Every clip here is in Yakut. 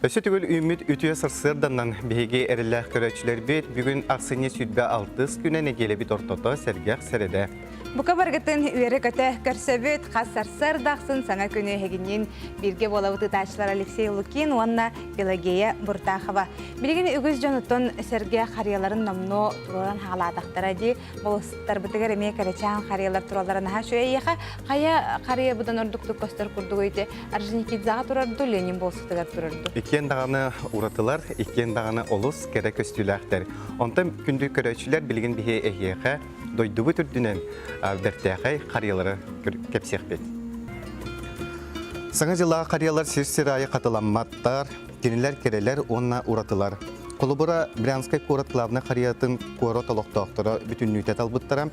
Өссө төгүл үүммүт үтүө сарсыарданнан биһиги эрэллээх көрөөччүлэрбит бүгүн ахсынньы 26 күнэ нэдиэлэбит ортото сэргэх сэрэдэ. Бука баргытын үөрэ-көтө көрсөбүт хас сарсыарда ахсын саҥа күнү эһигинниин бииргэ буолабыт ыытааччылар Алексей Лукин уонна Пелагея Буртахова. Билигин үгүс дьонуттан сэргэ харыйаларын номнуо туруоран хаалаатахтара дии. Болустарбытыгар эмиэ кэрэчээн харыйалар тураллара наһаа үчүгэй эйиэхэ хайа харыйа быдан ордуктук көстөр курдугуй ити Орджоникидзеҕа турар дуу, Ленин болсутугар турар дуу? Иккиэн даҕаны уратылар, иккиэн даҕаны олус кэрэ көстүүлээхтэр. Онтон күндү көрөөччүлэр билигин биһи эһиэхэ дойдубут үрдүнэн бэртээхэй харыйалары кэпсиэхпит. Саҥа дьыллаах харыйалар сир-сир аайы хатыламматтар, кинилэр кэрэлэр уонна уратылар. Холобура, Брянскай куорат главнай харыйатын куорат олохтоохторо бүтүннүүтэ талбыттара.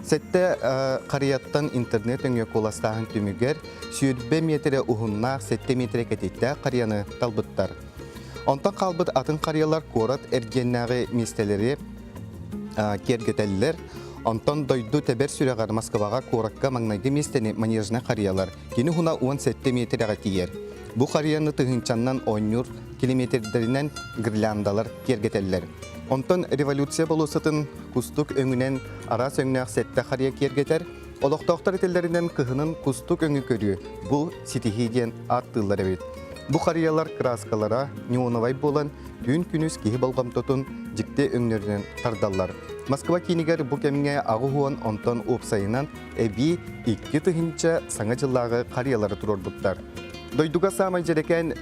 Сэттэ харыйаттан интернет өҥө куоластааһын түмүгэр 20 миэтэрэ уһуннаах 7 миэтэрэ кэтиттээх харыйаны талбыттар. Онтон хаалбыт атын харыйалар куорат эргиэннээҕи миэстэлэри киэргэтэллэр. Онтон дойду тэбэр сүрэҕэр Москваҕа куоракка маҥнайгы миэстэни манежнай харыйалар кини уһуна 17 миэтэрэҕэ тиийэр. Бу харыйаны тыһыынчаннан оонньуур километрдэринэн гирляндалар киэргэтэллэр. Онтон революция болуоссатын кустук өҥүнэн араас өҥнөөх сэттэ харыйа киэргэтэр. Олохтоохтор этэллэринэн кыһынын кустук өҥү көрүү бу ситиһии диэн ааттыыллар эбит. Бу харыйалар кырааскалара неоновай буолан түүн-күнүс киһи болҕомтотун дьикти өҥнөрүнэн тардаллар. Москва киинигэр бу кэмҥэ 80 онтон уопсайынан эбии 2000 саҥа дьыллааҕы харыйалары туруорбуттар. Дойдуга саамай дьэрэкээн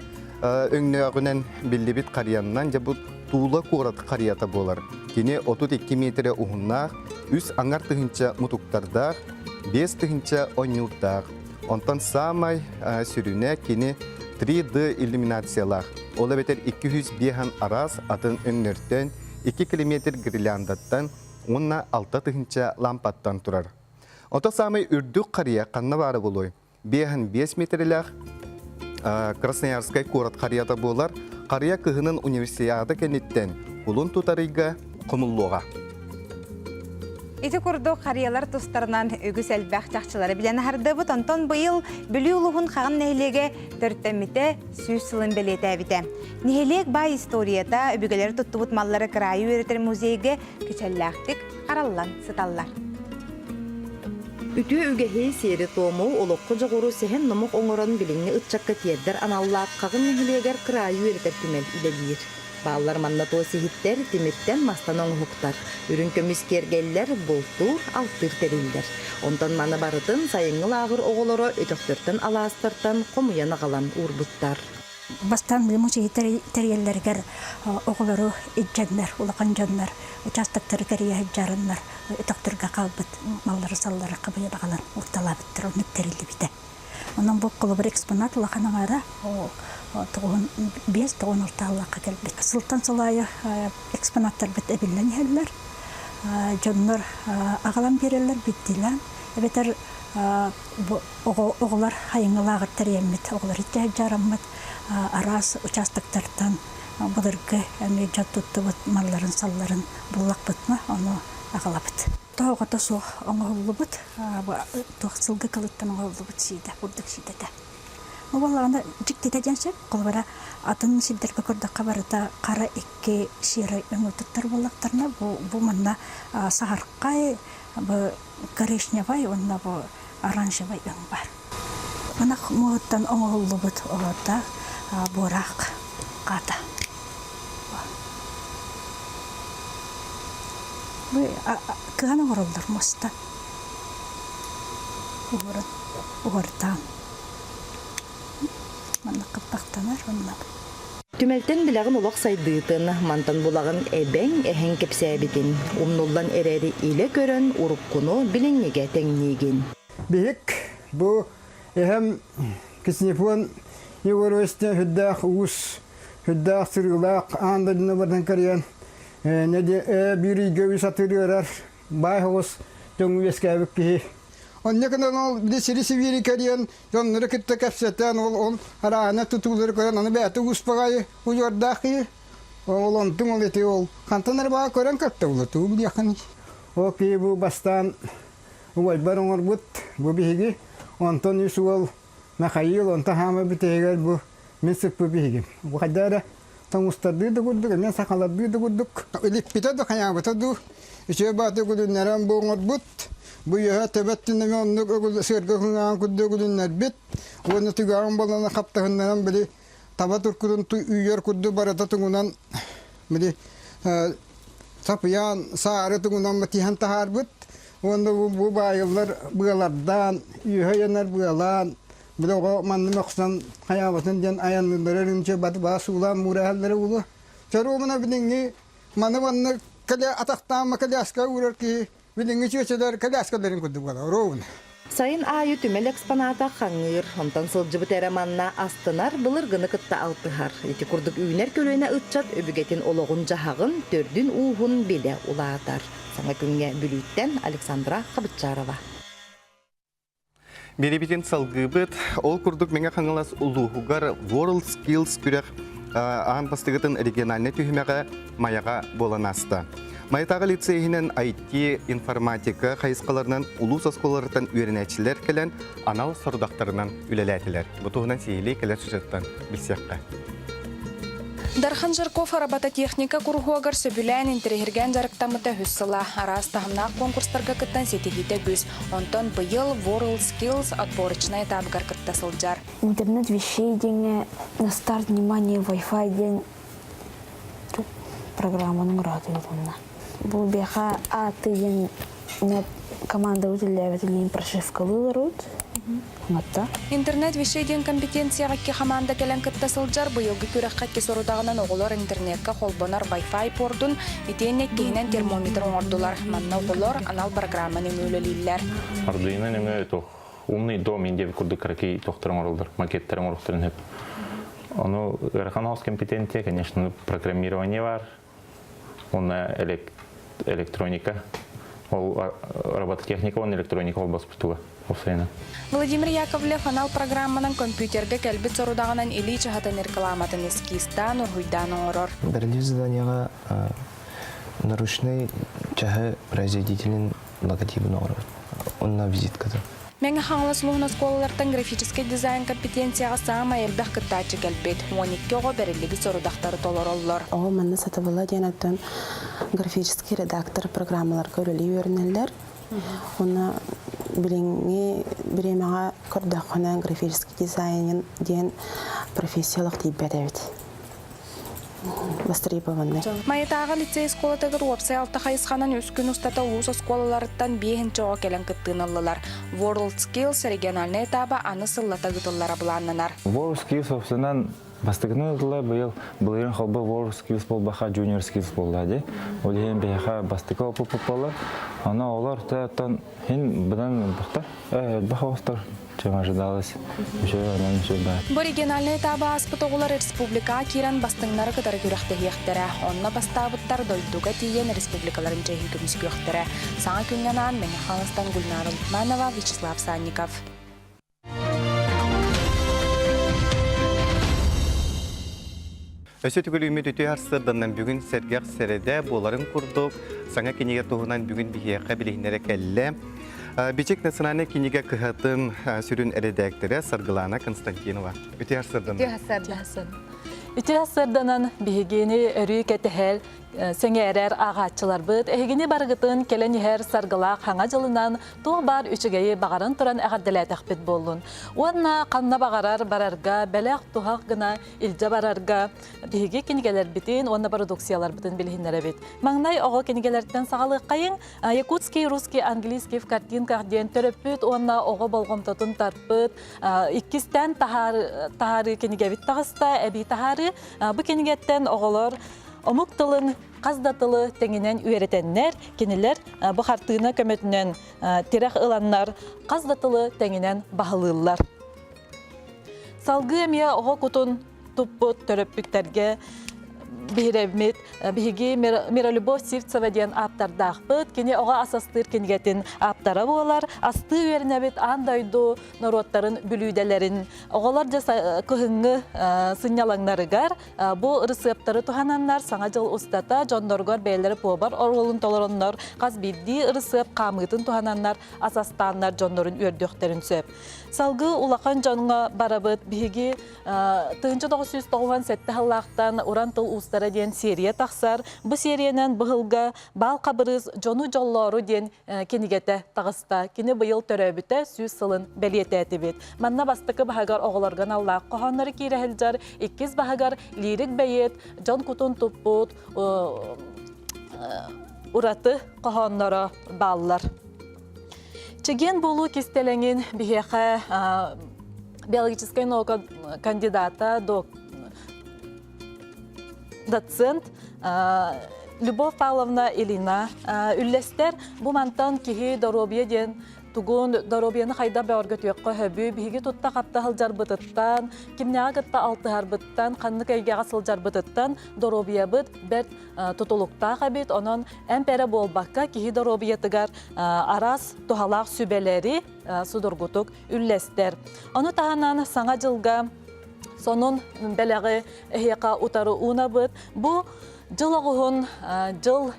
өҥнөөҕүнэн биллибит харыйаннан дьэ бу Тула куорат харыйата буолар. Кини 32 миэтэрэ уһуннаах, үс аҥар тыһыынча мутуктардаах, 5 тыһыынча онньуурдаах. Онтон саамай сүрүнэ кини 3D иллюминациялаах. Ол эбэтэр 205 араас атын өҥнөртөн, 2 километр гирляндаттан уонна 6 тыһыынча лампаттан турар. Ото саамай үрдүк харыйа ханна баара буолуой? 5 миэтэрэлээх Красноярскай куорат харыйата буолар. Харыйа кыһынын универсиада кэнниттэн кулун тутар ыйга хомуллуоҕа. Ити курдук харыйалар тустарынан үгүс элбэх чахчылары билэн аһардыбыт. Онтон быйыл Бүлүү улууһун Хаҕын нэһилиэгэ төрүттэммитэ 100 сылын бэлиэтээбитэ. Нэһилиэк баай историята, өбүгэлэри туттубут маллары кыраайы үөрэтэр музейга кичэллээхтик хараллан сыталлар. Үтүө үгэһи, сиэри-туому, олоххо дьоҕуру сэһэн-номох оҥорон билиҥҥи ыччакка тиэрдэр аналлаах Хаҕын нэһилиэгэр кыраайы үөрэтэр түмэл үлэлиир. Бааллар манна туос иһиттэр, тимиртэн мастан оҥоһуктар, үрүҥ көмүс киэргэллэр, бултуур, алтыыр тэриллэр. Онтон маны барытын сайыҥҥы лааҕыр оҕолоро өтөхтөртөн алаастартан хомуйан аҕалан уурбуттар. Бастаан музей тэрийэллэригэр оҕолору илдьэннэр, улахан дьоннор участоктары кэрийэ сылдьарыннар өтөхтөргө хаалбыт маллары-саллары хабыйа баҕалан уурталаабыттар, оннук тэриллибитэ. Онон бу холобур экспонат улахан аҥаара 95-96 сыллаахха кэлбит. Сылтан сыл аайы экспонаттарбыт эбиллэн иһэллэр. Дьоннор аҕалан биэрэллэр биирдиилээн. Эбэтэр оҕолор хайыҥҥы лааҕыр тэрийэммит, оҕолор итэ дьараммыт араас участоктартан былыргы эмиэ дьон туттубут малларын-салларын буллахпытына, ону аҕалабыт. Тоһоҕото суох оҥоһуллубут, туох сылгы кылыттан оҥоһуллубут сиидэ, бурдук сиидэтэ. Бу буоллаҕына дьиктитэ диэн сөп. Холобура, атын сирдэргэ көрдөххө барыта хара икки серый өҥү туттар буоллахтарына, бу, бу манна саһархай, бу коричневай уонна бу оранжевай өҥ баар. Ынах муоһуттан оҥоһуллубут олордоох буораах хаата. Бу кыһан оҥороллор муоста. Уһурун, уһурдаан. Манна кыппахтанар уонна Түмэлтэн билэҕин олох сайдыытын, мантан булаҕын эбэҥ, эһэҥ кэпсээбитин, умнуллан эрэри илэ көрөн уруккуну билиҥҥигэ тэҥниигин. Биһик бу эһэм Ксенофон Егоровичтан сүрдээх уус, сүрдээх сырыылаах аан дойдуну барытын кэрийэн биир ыйга үс атыыр ыарар баай соҕус дьоҥҥо үөскээбит киһи. Онно гынан ол били сири-сибиири кэрийэн дьоннору кытта кэпсэтэн ол ол араана тутуулары көрөн аны бэйэтэ уус баҕайы удьуордаах киһи. Ол онтуҥ ол ити ол хантан эрэ баҕа көрөн көртө була тугу билиэххиний. Ол киһи бу бастаан убайбар оҥорбут бу биһиги онтон үс уол Михаил онтон хаама бүтэһигэр бу Мин сыппы биһигим. Бу хайда эрэ тоҥустардыы да курдук, эмиэ сахалардыы да курдук илиппитэ да хайаабыта дуу. Үчүгэй бааты өгүлүннэрэн бу оҥорбут. Бу үөһэ төбөт эмиэ оннук өгүл сыарга кыҥаан курдук өгүлүннэрбит. Уонна түгэҕин боллоно хаптаһыннаран били таба туркутун үйэр курдук барыта туҥунан били сапыйаан саары туҥунан тиһэн таһаарбыт. Уонна бу баайыллар быалардаан, үөһэ ыйанар быалаан, били оҕо манна мөхсөн хайаабатын диэн айанныыллара үрүмчэ баа суулаан муураһаллара уулу. Чоруомуна билиҥҥи маны манна кэлэ атахтаама коляска уурар киһи билиҥҥи чүөчэлэр коляскаларын курдук буолар ровно. Сайын аайы түмэл экспоната хаҥыыр, онтон сылдьыбыт эрэ манна астынар, былыргыны кытта алтыһар. Ити курдук үүнэр көлүөнэ ыччат өбүгэтин олоҕун-дьаһаҕын, төрдүн-ууһун билэ улаатар. Саҥа күҥҥэ Бүлүүттэн Александра Хабытчарова. Биэрибитин салгыыбыт. Ол курдук Мэҥэ Хаҥалас улууһугар World Skills күрэх аан бастакытын региональнай түһүмэҕэ Майаҕа буолан ааста. Майатааҕы лицей иһинэн IT, информатика хайысхаларынан улуус оскуолаларыттан үөрэнээччилэр кэлэн анал сорудахтарынан үлэлээтилэр. Бу туһунан сиһилии кэлэр сюжеттан билсиэххэ. Дархан Жарков робототехника куруһуогар сөбүлээн интэриэһиргээн дьарыктаммыта үһүс сыла. Араас таһымнаах конкурстарга кыттан ситиһиитэ үгүс. Онтон быйыл World Skills отборочнай этабыгар кытта сылдьар. Интернет вещей диэҥҥэ на старт внимание Wi-Fi диэн программаны оҥороотубут Бу биэхэ ааты диэн командабыт үллээбэтилиин прошивкалыыларут. Оҥотто. Интернет вещей диэн компетенцияҕа икки хамаанда кэлэн кытта сылдьар. Быйылгы күрэххэ икки сорудаҕынан оҕолор интернекка холбонор Wi-Fi пордун итиэннэ иккиһинэн термометр оҥордулар. Манна оҕолор анал программа нөҥүө үлэлииллэр. Arduino нөҥүө туох умный дом диэбит курдук кыракый тохтор оҥороллор, макеттар оҥоруохтарын сөп. Ону ыарахан оҕус компетенция, конечно, программирование бар, уонна электроника, ол робототехника уонна электроника холбоспутуга офсайынан. Владимир Яковлев анал программанан компьютерга кэлбит сорудаҕынан илии чаһытын рекламатын эскизтаан, уруһуйдаан оҥорор. Бэриллибит заданиеҕа наручный чаһы производителин логотибын оҥоробут. Онно визитката. Мэҥэ Хаҥалас улууһун оскуолалартан графическай дизайн компетенцияҕа саамай элбэх кыттааччы кэлбит. 12 оҕо бэриллибит сорудахтары толороллор. Оҕо манна сатабыла диэн оттон графический редактор программаларга үлэлии үөрэнэллэр. Уонна билиҥҥи бириэмэҕэ көрдөххүнэ графический дизайн диэн профессиялык тиийбэт эбит. Востребованный. Майатааҕы лицей оскуолатыгар уопсай алта хайысханан үс күн устата улуус оскуолаларыттан биэһинчэ оҕо кэлэн кыттыыны ыллылар. World Skills региональнай этаба аны сыллата ыытыллара былааннанар. World Skills собственно бастакыны ылла быйыл былырыын холбо World Skills буолбаха Junior Skills буолла ди. Ол иһин биһиэхэ бастакы опыт буолар. Аны олор тон хин быдан бахтар элбэх оҕустар чем ожидалось. Еще онон еще да. Бу региональнай этабы ааспыт оҕолор республикаҕа киирэн бастыҥнары кытары күрэхтэһиэхтэрэ. Онно бастаабыттар дойдуга тиийэн республикаларын чэһин көмүскүөхтэрэ. Саҥа күҥҥэ анаан Мэҥэ Хаҥаластан Гульнара Лукманова, Вячеслав Санников. Өссө төгүлүммүт үтүө сарсыарданан бүгүн сэргэх сэрэдэ буоларын курдук саҥа кинигэ туһунан бүгүн биһиэхэ билиһиннэрэ кэллэ. Бичик национальнай кинигэ кыһатын сүрүн эрэдээктэрэ Саргылана Константинова. Үтүө сарсыарданан. Үтүө сарсыарданан. Үтүө сарсыарданан биһигини өрүү кэтэһэр сэҥээрэр ааҕааччыларбыт эһигини барыгытын кэлэн иһэр саргылаах хаҥа дьылынан туох баар үчүгэйи баҕаран туран эҕэрдэлээтэхпит буоллун. Уонна ханна баҕарар барарга бэлэх-туһах гына илдьэ барарга биһиги кинигэлэрбитин уонна продукцияларбытын билиһиннэрэбит. Маҥнай оҕо кинигэлэртэн саҕалыаххайыҥ. Якутский, русский, английский в картинках диэн төрөппүт уонна оҕо болҕомтотун тарпыт иккистээн таһаарыы кинигэбит таҕыста, эбии таһаарыы. Бу кинигэттэн оҕолор омук тылын хас да тылы тэҥинэн үөрэтэннэр, кинилэр бу хартыына көмөтүнэн тирэх ыланнар хас да тылы тэҥинэн баһылыыллар. Салгыы эмиэ оҕо кутун туппут төрөппүттэргэ биһирэммит биһиги Миролюбовь Сивцева диэн ааптардаахпыт. Кини оҕо ас астыыр кинигэтин ааптара буолар. Астыы үөрэнэбит аан дойду норуоттарын бүлүүдэлэрин оҕолор дьэ кыһыҥҥы сынньалаҥнарыгар бу ырысыаптары туһананнар Саҥа дьыл устата дьонноругар бэйэлэрэ пуобар оруолун толороннор хас биирдии ырысыап хаамыытын туһананнар ас астааннар дьоннорун үөрдүөхтэрин сөп. Салгыы улахан дьоҥҥо барабыт. Биһиги 1997 сыллаахтан Уран тыл уустара диэн серия тахсар. Бу сериянан быһылга Баал Хабырыыс дьону дьоллоору диэн кинигэтэ таҕыста. Кини быйыл төрөөбүтэ 100 сылын бэлиэтээтибит. Манна бастакы баһыгар оҕолорго аналлаах хоһооннору киирэ сылдьар, иккис баһыгар лирик бэйиэт дьон кутун туппут ураты хоһоонноро бааллар. Чэгиэн буолуу кистэлэҥин биһиэхэ биологическай наука кандидата, доцент Любовь Павловна Ильина үллэстэр. Бу мантан киһи доруобуйа диэн тугун доруобуйаны хайдах бөҕөргөтүөххэ сөбүй, биһиги тутта-хапта сылдьарбытыттан, кимнээҕи кытта алтыһарбыттан, ханнык эйгэҕэ сылдьарбытыттан доруобуйабыт бэрт тутулуктаах эбит. Онон эмп эрэ буолбакка, киһи доруобуйатыгар араас туһалаах сүбэлэри судургутук үллэстэр. Ону таһынан Саҥа дьылга сонун бэлэҕи эһиэхэ утары уунабыт. Бу дьыл оҕуһун дьыл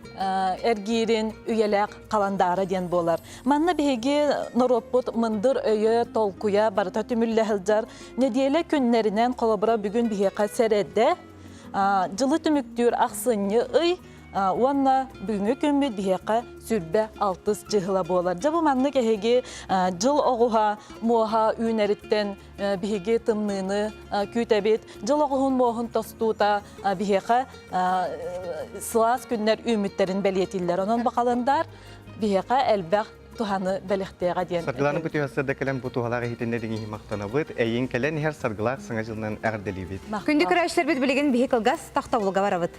эргиирин үйэлээх халандаара диэн буолар. Манна биһиги норуоппут мындыр өйө, толкуйа барыта түмүллэ сылдьар. Нэдиэлэ күннэринэн холобура бүгүн биһиэхэ сэрэдэ, дьылы түмүктүүр ахсынньы ый уонна бүгүҥҥү күммүт биһиэхэ 26 дьыһыла буолар. Дьэ бу маннык эһиги дьыл оҕуһа муоһа үүнэриттэн биһиги тымныыны күүтэбит. Дьыл оҕуһун муоһун тостуута биһиэхэ сылаас күннэр үүммүттэрин бэлиэтииллэр. Онон бу халандар биһиэхэ элбэх туһаны бэлэхтиэҕэ диэн. Саргылаана Путевасыда кэлэн бу туһалаах иһитиннэриҥ иһин махтанабыт. Эйин кэлэн иһэр саргылаах саҥа дьылынан эҕэрдэлиибит. Күндү көрөөччүлэрбит билигин биһи кылгас тохтобулга барабыт.